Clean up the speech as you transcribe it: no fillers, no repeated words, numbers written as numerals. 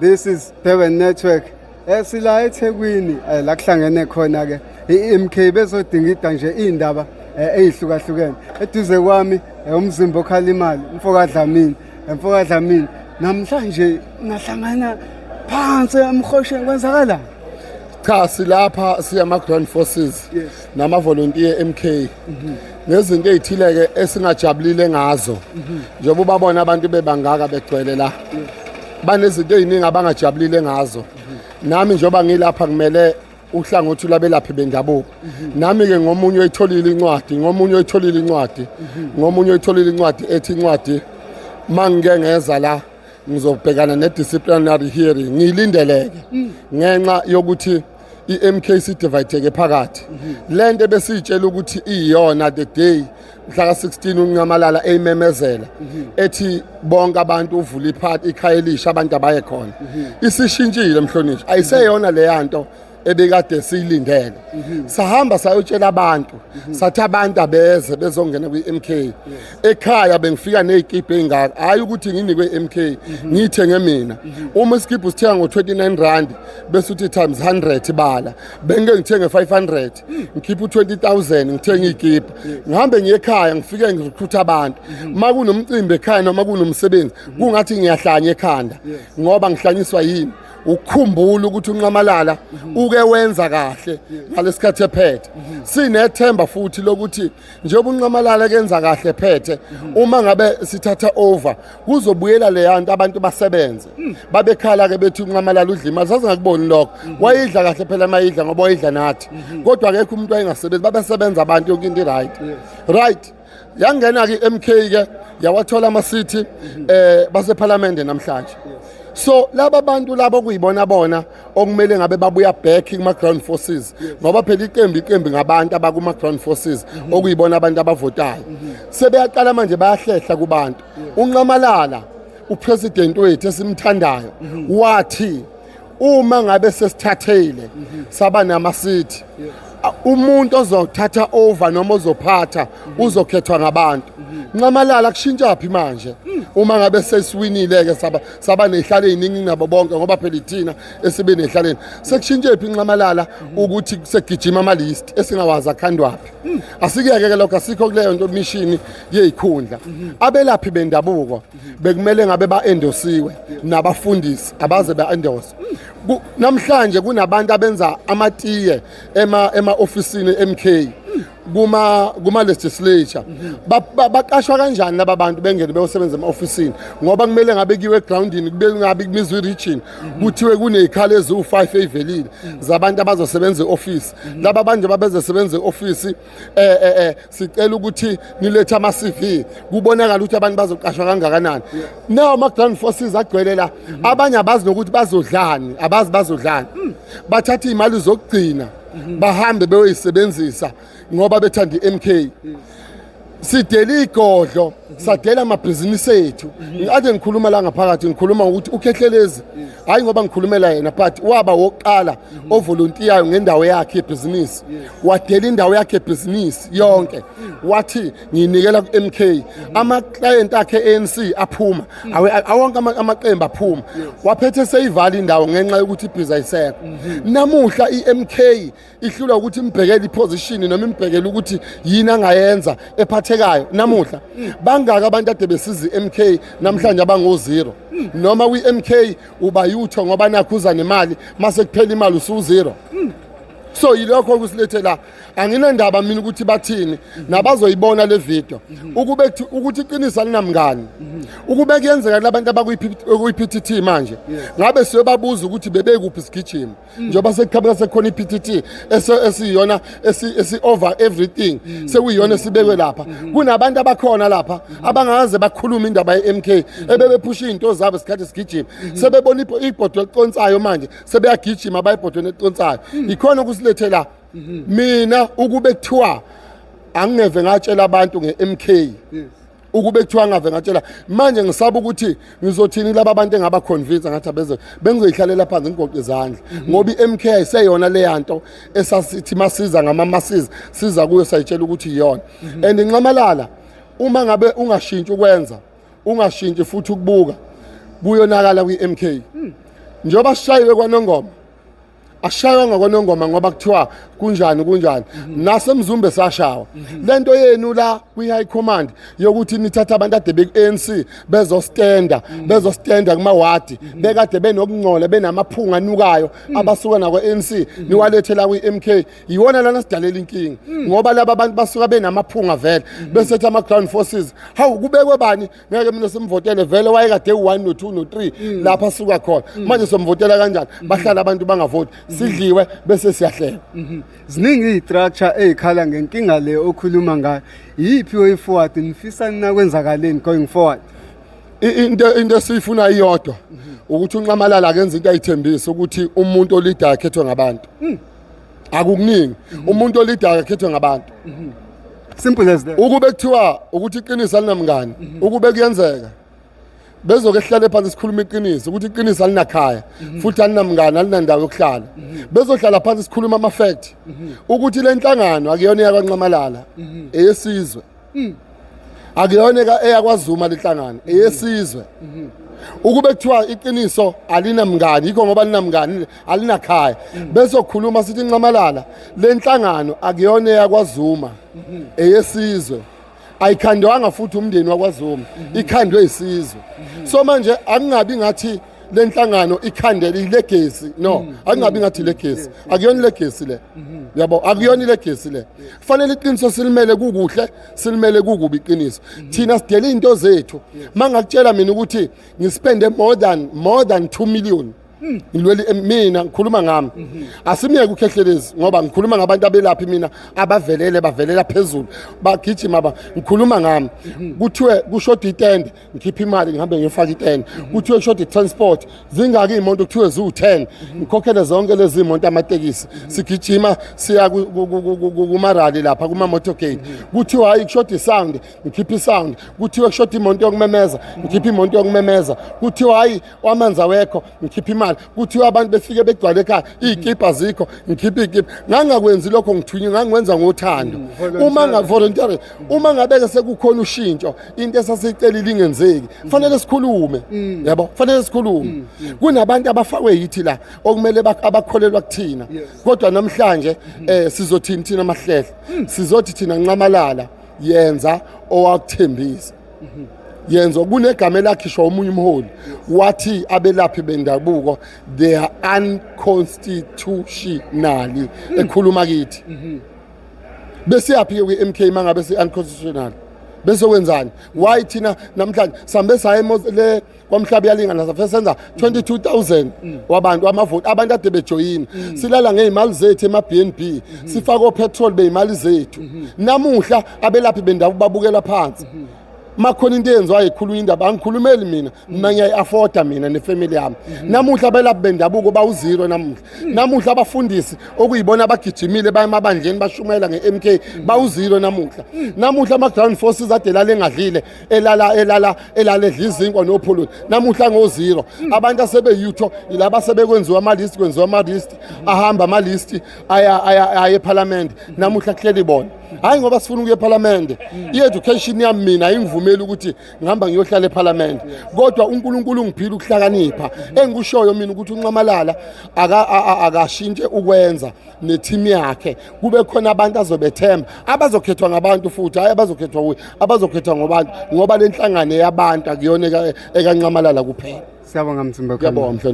This is Durban Network. Sila eThekwini la kuhlangene khona ke iMK bezodingida nje indaba ezihlukahlukene. Eduze kwami umzimba okhala imali, umfoka Dlamini, umfoka Dlamini. Namhlanje nahlangana phansi emhosheni kwenzakala. Cha, silapha siyama ground forces nama volunteer MK ngezinto ezithile ke esingajabulile ngazo, njengoba ubabona abantu bebangaka begcwele la, banezinto eziningi abangajabulile ngazo. Nami njengoba ngilapha kumele uhlangothi lwabelaphi bendabuko. Nami ke ngomunye oyitholile incwadi, ngomunye oyitholile incwadi, ngomunye oyitholile incwadi ethi incwadi mangike ngeza la ngizobhekana ne-disciplinary hearing, ngiyilindeleke ngenxa yokuthi i-MK sidivayideke phakathi. Lento ebesiyitshela ukuthi iyona the day mhla ka-16 uNxamalala eyimemezela ethi bonke abantu uvula iphathi ikhaya elisha abantu abaye khona, isishintshile mhlonishwa, ayiseyona leya nto ebekade siyilindele. Sahamba sayotshela abantu, sathi abantu abeze bezongena kwi-MK. Ekhaya bengifika ney'kibha ey'ngaka, hhayi ukuthi nginikwe i-MK, ngiyithenge mina. Uma isikibha usithenga ngo-29 rand bese uthi times 100, bala bengike ngithenge 500, ngikhiphe u-20,000 ngithenge iy'kibha, ngihambe ngiye ekhaya, ngifike ngirecruit abantu. Uma kunomcimbi ekhaya noma kunomsebenzi kungathi ngiyahlanya ekhanda, ngoba ngihlanyiswa yini? Ukukhumbula ukuthi uNxamalala uke wenza kahle ngalesikhathi ephethe. Sinethemba futhi lokuthi njengoba uNxamalala kenza kahle phethe, uma ngabe sithatha over kuzobuyela leya nto, abantu basebenze. Babekhala ke bethi uNxamalala udla imali, sasingakuboni lokho. Wayidla kahle phela mayidla ngoba wayidla nathi, kodwa akekho umuntu wayengasebenzi, babesebenza abantu, yonke into right right. Yangena ke MK ke, yawathola ama seat basephalamende namhlanje. So laba bantu labo kuyibona bona okumele ngabe babuya back kuma ground forces, ngoba phela iqembu ngabantu abakuma ground forces okuyibona abantu abavotayo. Sebeyaqala manje bayahlehla kubantu. UNxamalala upresident wethu esimthandayo wathi uma ngabe sesithathile saba nama-seat, umuntu ozothatha over noma ozophatha uzokhethwa ngabantu. Nxamalala, kushintsha phi manje uma ngabe sesiwinile ke saba nehlalo eziningi nabo bonke, ngoba phela ithina esibe nehlaleni? Sekushintshe phi Nxamalala ukuthi segijima ama list esingawazi akhandwaphi? Asikuyeke ke lokho, asikho kuleyo nto. Mission yezikhundla, abelaphi bendabuko bekumele ngabe ba-endorsiwe nabafundisi abaze ba-endorse. Namhlanje kunabantu abenza amatiye ema-ofisini MK kuma legislature. Baqashwa kanjani laba bantu bengene beyosebenza ema-ofisini, ngoba kumele ngabe kuyiwe egroundini, kube ngabe kumizwe i-region, kuthiwe kuney'khala eziwu-5 ey'velile zabantu abazosebenza e-ofisi? Laba bantu babezosebenza e-ofisi, sicela ukuthi nilethe ama CV, kubonakala ukuthi abantu bazoqashwa kangakanani. Nawo ama ground forces agcwele la, abanye abazi nokuthi bazodlani, abazi bazodlani. Bathatha imali zokugcina bahambe beyoyisebenzisa ngoba bethanda iMK. Sidela igodlo, sadela amabhizinisi ethu. Ngikade ngikhuluma la ngaphakathi, ngikhuluma ngokuthi uKhehlelezi, hayi ngoba ngikhulumela yena, but waba wokuqala ovolontiyayo ngendawo yakhe yebhizinisi, wadela indawo yakhe yebhizinisi yonke, wathi ngiyinikela ku-MK. Ama-client akhe ANC aphuma, awonke amaqembu aphuma, waphethe seyivala indawo ngenxa yokuthi ibhizi ayisekho. Namuhla i-MK ihlulwa ukuthi imbhekele iposition noma imbhekele ukuthi yini angayenza ephathekayo. Namuhla bangaka abantu ade besiza i-MK namhlanje abango-zero, noma kwi-MK uba yutho ngoba nakho uza nemali, mase kuphela imali usu-zero. So yilokho okusilethe la. Anginandaba mina ukuthi bathini, nabazoyibona le video ukube ukuthi iqiniso alinamngani. Ukube kuyenzeka kulabantu abakuyi-PTT manje, ngabe siyobabuza ukuthi bebekuphi sigijima, njengoba sekuqhamuka sekukhona i-PTT esiyona esi over everything, sekuyiyona esibekwe lapha. Kunabantu abakhona lapha abangaze bakhuluma indaba ye-MK, ebebephusha iy'nto zabo isikhathi sigijima. Sebebona ibhodo eliconsayo manje, sebeyagijima bayibhodweni eliconsayo. Ikhona okusilethe la. Mina ukube kuthiwa angingeve ngatshela abantu nge-MK, ukube kuthiwa ngave ngatshela manje, ngisaba ukuthi ngizothini laba bantu engaba convince ngathi abeze, bengizoyihlalela phansi ngigoqe izandla, ngoba i-MK ayiseyona leya nto esasithi masiza ngama masiza siza kuyo, sayitshela ukuthi iyona. And Nxamalala, uma ngabe ungashintshi ukwenza, ungashintshi futhi ukubuka, kuyonakala kwi-MK. Njengoba sishayiwe kwaNongoma, ashaywa ngakwaNongoma ngoba kuthiwa kunjani kunjani, naseMzumbe sashawa. Lento yenu la kwi-high command yokuthi nithatha abantu ade beku-ANC bezostenda, bezostenda kumawadi, bekade benokungcola, benamaphunga anukayo, abasuka nakwa-ANC niwalethe la kwi-MK, iwona lana sidalela inkinga, ngoba laba bantu basuka benamaphunga vele, besethi ama-ground forces, hawu, kubekwe bani? Ngeke mina simvotele vele, wayekade u-1 no-2 no-3 lapha asuka khona, manje somvotela kanjani? Bahlala abantu bangavoti, sidliwe bese siyahlela. Ziningi izi-structure ey'khala ngenkinga le okhuluma ngayo. Yiphi way forward? Nifisa nakwenzakaleni going forward? Into esiyifuna iyodwa, ukuthi uNxamalala akenze into ayithembisa, ukuthi umuntu o-leader akhethwe ngabantu. Akukuningi, umuntu o-leader akhethwe ngabantu. Simple as that. Ukube kuthiwa ukuthi iqiniso alinamngani, ukube kuyenzeka bezoke sihlale phansi sikhuluma iqiniso, ukuthi iqiniso alinakhaya futhi alinamngani, alinandawo yokuhlala, bezohlala phansi sikhuluma ama-fact ukuthi le nhlangano akuyona eyakwaNxamalala, eyesizwe. Akuyona eyakwaZuma le nhlangano, eyesizwe. Ukube kuthiwa iqiniso alinamngani, yikho ngoba alinamngani, alinakhaya, bezokhuluma sithi Nxamalala, le nhlangano akuyona eyakwaZuma, eyesizwe. Ayikhandwanga futhi umndeni wakwaZuma, ikhandwe isizwe. So manje akungabi ngathi le nhlangano ikhandele i-legacy, no, akungabi ngathi i-legacy. Akuyona i-legacy le, yabo, akuyona i-legacy le. Kufanele iqiniso silimele kukuhle, silimele kukubi iqiniso. Thina sidele into zethu. Mangakutshela mina ukuthi ngispende more than 2 million ngilweli, mina ngikhuluma ngami, asimyeke uKhehlelezi, ngoba ngikhuluma ngabantu abelaphi mina abavelele, bavelela phezulu, bagijima ba. Ngikhuluma ngami, kuthiwe kushoda itende, ngikhipha imali ngihambe ngiyofaka itende. Kuthiwe kushoda i-transport, zingaki iy'moto? Kuthiwe ziwu-10, ngikhokhele zonke lezi imoto, amatekisi, sigijima siya kuma-rally lapha kuma-motorcade. Kuthiwa hayi, kushoda i-sound, ngikhipha i-sound. Kuthiwe kushoda imoto yokumemeza, ngikhipha imoto yokumemeza. Kuthiwa hayi, amanzi awekho, ngikhipha imali. Kuthiwa abantu befike begcwale ekhaya, iy'kibha zikho, ngikhipha iy'kibha. Ngangakwenzi lokho ngithunywe, ngangikwenza ngothando. Uma nga-voluntary, uma ngabe-ke sekukhona ushintsho, into esasiyicelile ingenzeki, fanele sikhulume, yabo, fanele sikhulume. Kunabantu abafakwe yithi la okumele abakholelwa kuthina, kodwa namhlanje sizothini thina amahlehla? Sizothi thina, Nxamalala, yenza owakuthembisa, yenza. Kunegama elakhishwa omunye umholi, wathi abelaphi bendabuko they are unconstitutional, ekhuluma kithi. Besiyaphi ke kwi-MK mangabe si-unconstitutional? Bese wenzani? Why thina namhlanje sambe saye le kwamhlaba yalingana, safike senza 22,000 wabantu, amavoti, abantu ade bejoyina, silala ngey'mali zethu ema-B&B, sifake o-petrol bey'mali zethu. Namuhla abelaphi bendabuko babukela phansi makhona into eyenziwayo, ikhulunywa indaba. Angikhulumeli mina, mina ngiyayi-afforda mina ne-family yami. Namuhla abelaphi bendabuko bawu-zero namuhla. Namuhla abafundisi okuyibona abagijimile baya emabandleni bashumayela nge-MK bawu-zero namuhla. Namuhla ama-ground forces ade elala engadlile, elala elala elala edla izinkwa nophulula, namuhla ngo-zero. Abantu asebeyutho yilaba sebekwenziwa ama-list, kwenziwa ama-list, ahamba ama-list aya aya aya ephalamende. Namuhla kuhleli bona. Hayi ngoba sifuna ukuya ephalamende, i-education yami mina ayingivumeli ukuthi ngihamba ngiyohlala ephalamende, kodwa uNkulunkulu ungiphile ukuhlakanipha. Engikushoyo mina ukuthi uNxamalala akashintshe ukwenza ne-team yakhe, kube khona abantu azobethemba, abazokhethwa ngabantu futhi, hayi abazokhethwa kuye, abazokhethwa ngobantu, ngoba le nhlangano yabantu, akuyona ekaNxamalala kuphela. Siyabonga, Mzimba. Ngiyabonga, mhlonishwa.